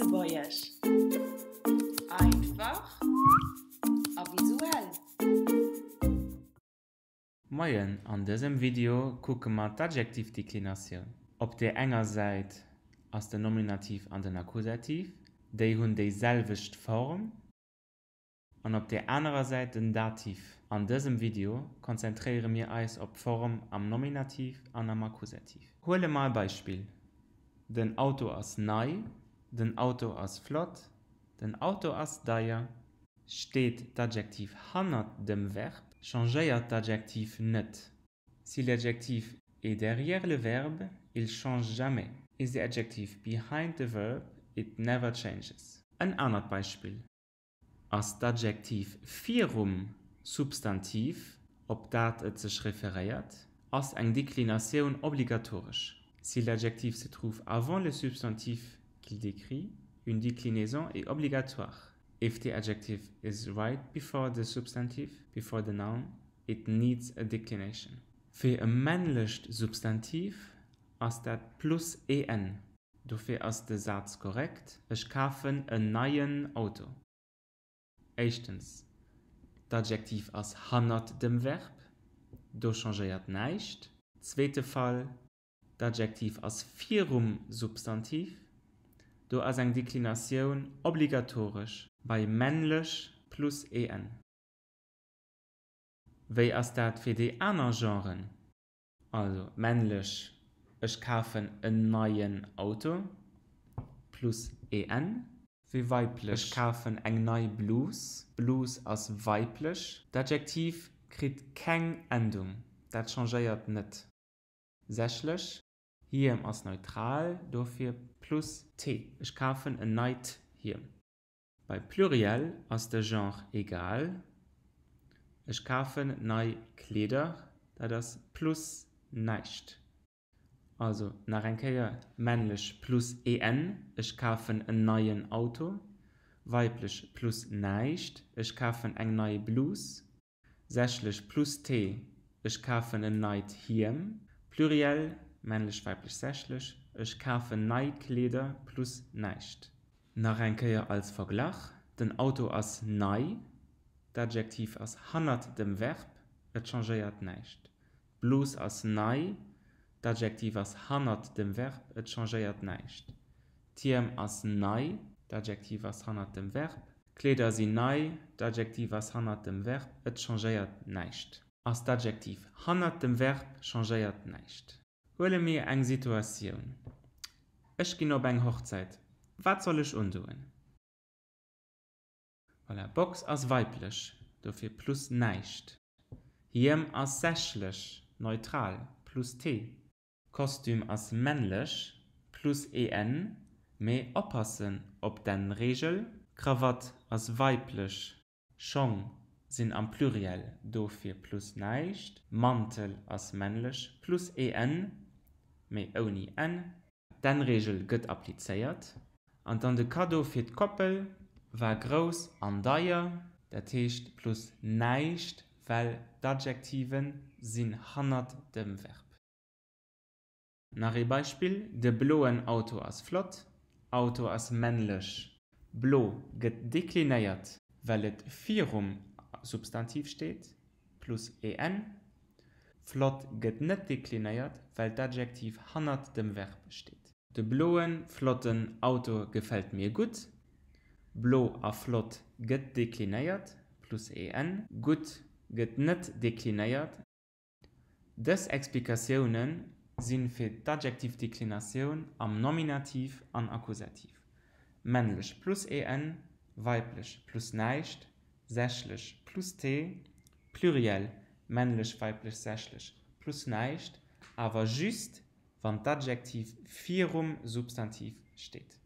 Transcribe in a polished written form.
Lëtzebuergesch, Einfach a visuell. Moien, an dësem Video kucke mer d'Adjektivdeklinatioun. Op där enger Säit ass den Nominativ an den Akkusativ, déi hunn déi selwecht Form. An op där anerer Säit den Dativ. An dësem Video konzentréiere mir eis op d'Form am Nominativ an am Akkusativ. Huele mer e Beispill, Den Auto ass nei, den Auto ass flott, den Auto ass deier. Steet d'Adjektiv hannert dem Verb, changéiert d'Adjektiv net. Si l'adjectif est derrière le verbe, il change jamais. Is the adjective behind the verb, it never changes. En anert Beispill. Ass d'Adjektiv virum Substantiv, op dat et sech referéiert, ass eng Deklinatioun obligatoresch. Si l'adjectif se trouve avant le substantif qu'il décrit, une déclinaison est obligatoire. If the adjective is right before the substantive, before the noun, it needs a declination. Fir e männlecht Substantiv ass dat plus en. Dofir ass de Saz korrekt, Ech kafen en neien Auto. Éischtens, d'Adjektiv ass hannert dem Verb, do changéiert näischt. Zweete Fall, d'Adjektiv ass virum Substantiv, do ass eng Deklinatioun obligatoresch bei männlech plus en. Wéi ass dat fir déi aner Genren? Also männlech, Ech kafen en neien Auto, plus en. Fir weiblech, Ech kafen eng nei Blus, Blus ass weiblech. D'Adjektiv kritt keng Endung, dat changéiert net. Sächlech, Hiem ass neutral, dofir plus t, Ech kafen en neit Hiem. Bei Pluriel ass de Genre egal, Ech kafen nei Kleeder, dat ass plus näischt. Also nach eng Kéier, männlech plus en, Ech kafen en neien Auto, weiblech plus näischt, Ech kafen eng nei Blus, sächlech plus t, Ech kafen en neit Hiem, Pluriel, männlech, weiblech, sächlech, Ech kafen nei Kleeder plus näischt. Nach eng Kéier als Verglach, Den Auto ass nei, d'Adjektiv ass hannert dem Verb, et changéiert näischt. D'Blus ass nei, d'Adjektiv ass hannert dem Verb, et changéiert näischt. D'Hiem ass nei, d'Adjektiv ass hannert dem Verb. D'Kleeder sinn nei, d'Adjektiv ass hannert dem Verb, et changéiert näischt. Ass d'Adjektiv hannert dem Verb, changéiert näischt. Huele mir eng Situatioun, Ech ginn op eng Hochzäit, wat soll ech undoen? Voilà, Box ass weiblech, dofir plus näischt. Hiem ass sächlech, neutral, plus t. Kostüm ass männlech, plus en, mee oppassen op d'N-Reegel, Krawatt ass weiblech, Schong sinn am Pluriel, dofir plus näischt, Mantel ass männlech, plus en, mee ouni n. D'N-Reegel gëtt applizéiert. An dann de Kaddo fir d'Koppel war grouss an deier, dat heescht plus näischt, well d'Adjektive sinn hannert dem Verb. Nach ee Beispill, De bloen Auto ass flott. Auto ass männlech. Blo gëtt deklinéiert, well et virum Substantiv steet, plus en. Flott gëtt net deklinéiert, well d'Adjektiv hannert dem Verb steet. De bloen, flotten Auto gefält mir gutt. Blo a flott gëtt deklinéiert, plus en. Gutt gëtt net deklinéiert. Dës Explikatioune si fir d'Adjektivdeklinatioun am Nominativ an Akkusativ, männlech plus en, weiblech plus näischt, sächlech plus t, Pluriel männlech, weiblech, sächlech plus näischt, awer just wann d'Adjektiv virum Substantiv steet.